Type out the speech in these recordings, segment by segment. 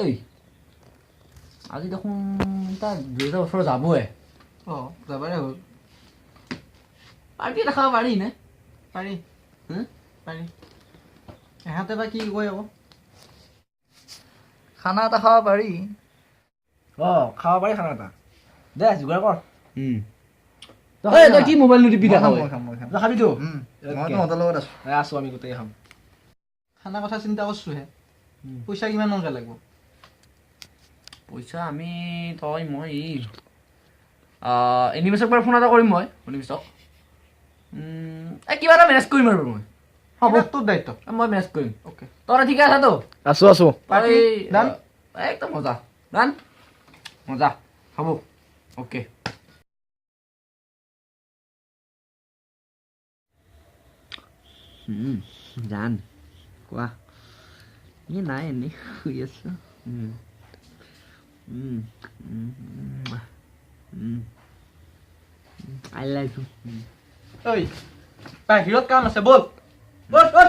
এই আজি দেখোন তাৰ 2000 বছৰ যাবই। অঁ, যাবাৰে হ'ল। পাৰ্টি এটা খাব পাৰি নে? পাৰি। হুম? পাৰি। এহঁতে বা কি কয় আকৌ। খানা এটা খাব পাৰি। অঁ, খাব পাৰি খানা এটা। দে যোগাৰ কৰ। তই তই কি মোবাইল টিপি মই দেখা? খাম, মই খাম, মই খাম। তই খাবিতো? মই তহঁতৰ লগত আছো। আছো, আমি গোটেই খাম। খানা কথা চিন্তা কৰছোহে, পইচা কিমান মানকে লাগিব? পইচা আমি তই মই এনিমেছক বাৰু ফোন এটা কৰিম মই। অনিমেছক এই কিবা এটা মেনেজ কৰিম আৰু মই। হ'ব, তোৰ দায়িত্ব। মই মেনেজ কৰিম। অ'কে। তই ঠিকে আছাতো? আছো, আছো। তই ডান? একদম মজা, ডান, মজা হ'ব। অ'কে। জান, কোৱা। এই নাই, এনেই শুই আছো। I love you. ঐ, বাহিৰত কাম আছে, ব'ল ব'ল ব'ল।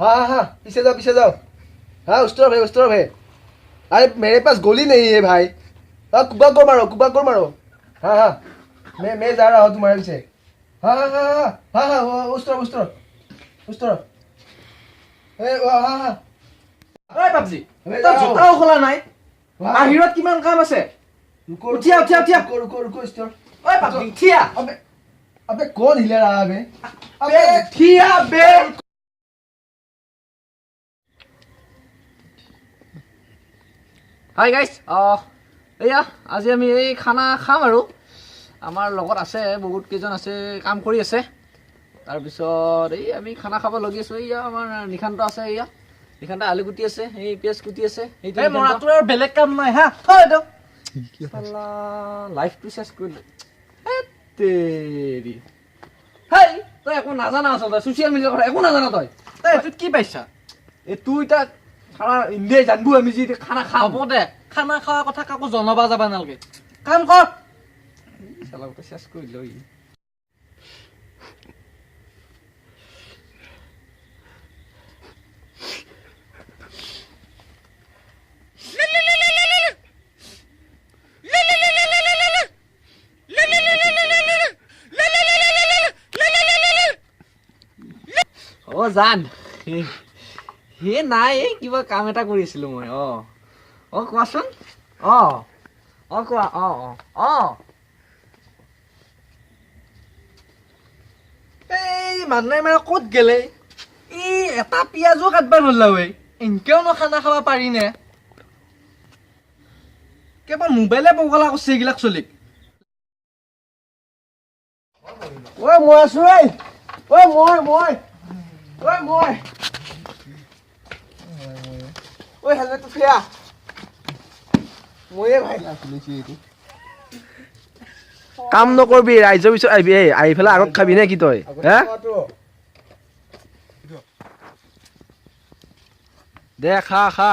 हाँ हाँ हाँ, पीछे जाओ, पीछे जाओ। हाँ, उस तरफ है, उस तरफ है। अरे मेरे पास गोली नहीं है भाई। हाँ, कुबा को मारो, कुबा को मारो। हाँ हाँ, मैं जा रहा हूँ तुम्हारे पीछे। हाँ हाँ हाँ हाँ हाँ हाँ, वो उस तरफ, उस तरफ, उस तरफ। ए हाँ हाँ। ঐ পাবজি, अबे তই जाओ। জোতাও খোলা নাই। हाँ, বাহিৰত কিমান কাম আছে। रुको। उठिया, उठिया, उठिया। रुको, रुको, रुको, इस तरफ। ঐ পাবজি, উঠিয়া। अबे अबे, कौन हिला रहा है अबे? अबे উঠিয়া বে। হাই গাইছ, এয়া আজি আমি এই খানা খাম আৰু আমাৰ লগত আছে বহুত কেইজন আছে, কাম কৰি আছে। তাৰপিছত এই আমি খানা খাব লগি আছোঁ। এইয়া আমাৰ নিশান্ত আছে, এইয়া নিশান্ত আলু কুটি আছে, এই পিঁয়াজ কুটি আছে। সেইটো এই মৰাটোৰ আৰু বেলেগ কাম নাই। হা, থ এইটো। চালা লাইফটো চেছ কৰিলে। তেৰি হেই, তই একো নাজানা আচলতে, ছ'চিয়েল মিডিয়াৰ কথা একো নাজানা তই। তই এইটোত কি পাইছা? এই তোৰ এতিয়া খানা ইণ্ডিয়াই জানবো আমি যি খানা খাম। হ'ব দে, খানা খোৱাৰ কথা কাকো জনাবা যাব নালাগে, কাম কৰ। চালা গোটেই চেছ কৰি দিলে ই। অ জান, হে নাই, এই কিবা কাম এটা কৰি আছিলো মই। অ অ, কোৱাচোন। অ অ, কোৱা। অ অ অ। এই মানুহে মানে ক'ত গেলে? এই এটা পিঁয়াজো কাটবা নৰলা ঐ। এনকেও ন খানা খাব পাৰি নে? কেৱল মোবাইলে পগলা কৰিছে এইগিলাক চলিক। ঐ মই আছো, ঐ ঐ, মই মই, ঐ মই, ঐ হেলমেটটো থৈ আহ। ময়ে ভাই। কাম নকৰবি, ৰাইজৰ পিছত আহিবি। এই আহি পেলাই আগত খাবি নে কি তই? হে, দে খা খা।